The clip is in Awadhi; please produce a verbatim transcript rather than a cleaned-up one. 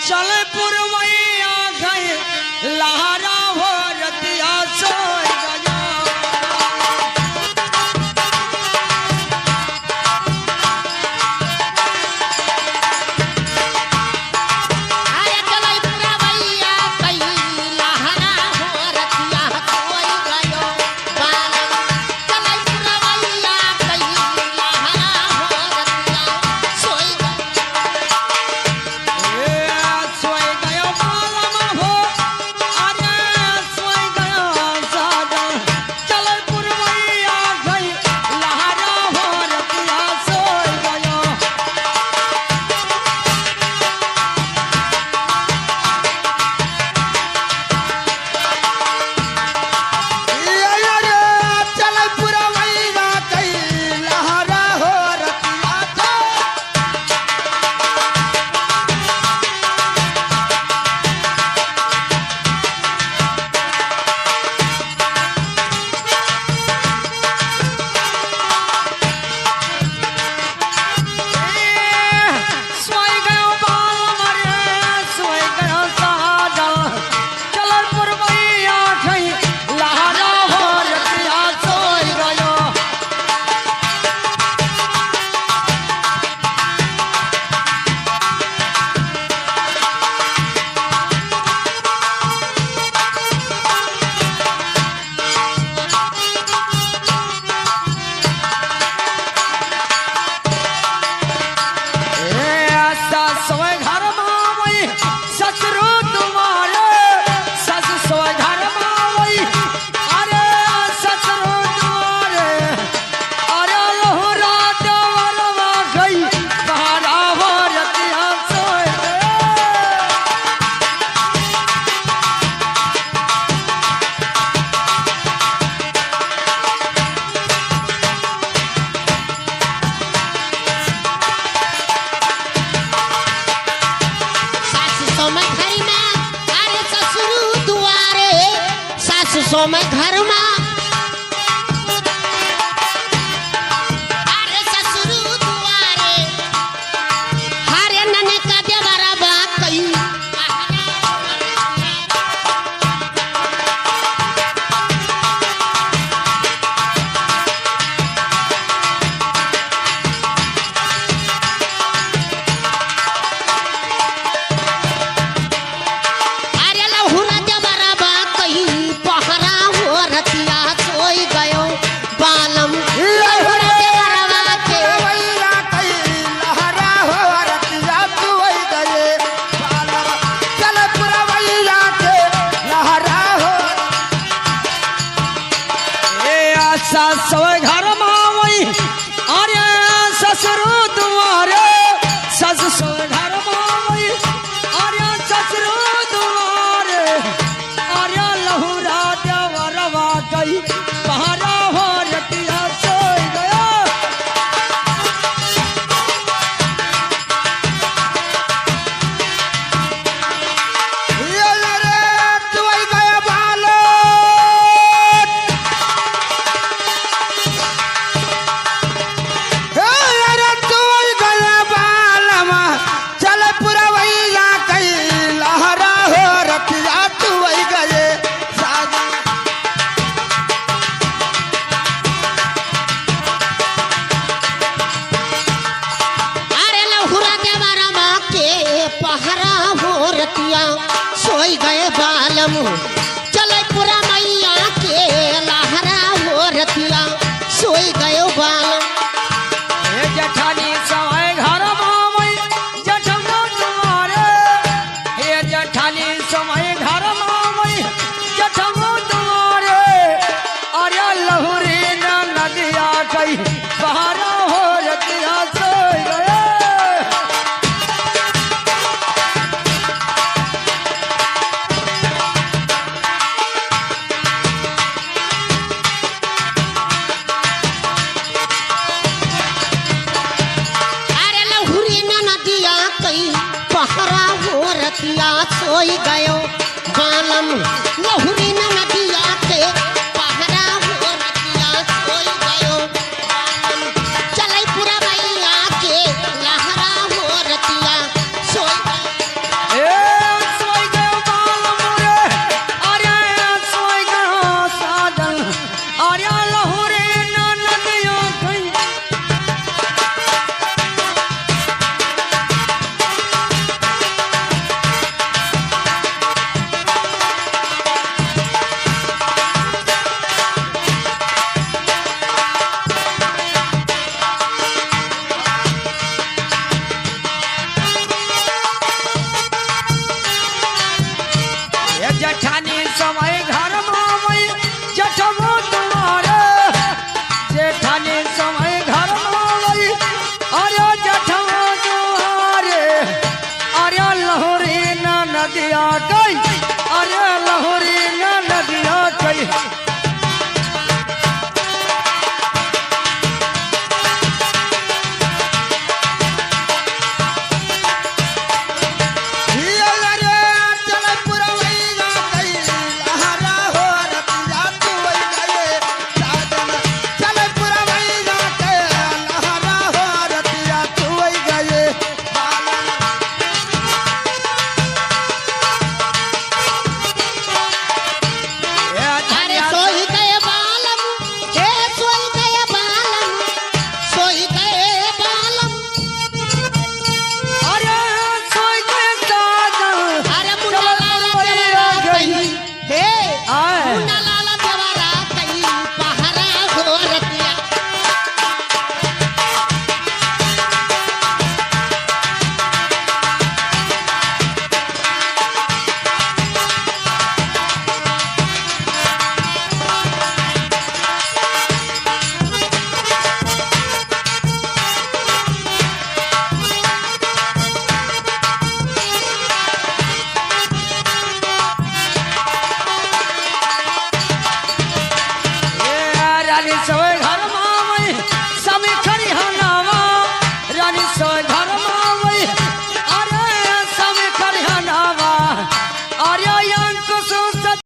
चले पुरवैया गए लहरा हो रतिया सोय गया। अरे चले पुरवैया गए लहरा हो रतिया सोय गयो। ए, सास सोए घर मा वही, ससुर दुआरे, सास सोए घर मा वही, अरे ससुर दुआरे, अरे लहुरा देवरवा गई, बहरा हो रतिया सोए रे। सास सोमय घर मा, अरे ससुर दुआरे, सास सोमय घर मा, अरे ससुर दुआरे, अरे ननका देवरवा कई। अरे लहुरा देवरवा कई पहरा हो रतिया सोई गयो बालम। लहुरा देवरवा के भैया कई लहरा हो रतिया सोई गए बालम। चल पुरवैया के लहरा हो। ए आशा सोए घर मा वही, अरे ससुर दुआरे, ससुर घर मा वही, अरे ससुर दुआरे, अरे लहुरा देवरवा गई, पहरा हो रतिया सोई गया। ये रे, तू आई गया बालम। हे अरे तू आई गया बालम, चल पुरवैया कई लहरा हो रतिया तू आई गए साजन। अरे लहुरा देवरवा के पहरा हो रतिया सोई गए बालम। चले पुरवैया के लहरा हो रतिया सोई गयो बालम। हे जेठानी सोए घर मा वही, जेठवा दुआरे। हे जेठानी सोए घर मा वही, जेठवा दुआरे। अरे लहुरी ननदिया कई पहरा हो रतिया सोई गए। अरे लहुरी ननदिया कई पहरा हो रतिया सोई गयो बालम। लहुरी ननदिया के पहरा हो रतिया सोई गयो बालम। चलई पुरवैया के लहरा हो रतिया सोई गयो। ए नदिया गई, अरे लहुरी ना नदिया गई। अरे सोई गए बालम, ए सोई गए बालम, सोई गए बालम। अरे सोई गए दादा, अरे मुन्ना लाला देवरा कहीं, हे, आए। मुन्ना लाला देवरा कहीं पहरा हो रतिया। ए, आ, रानी सवई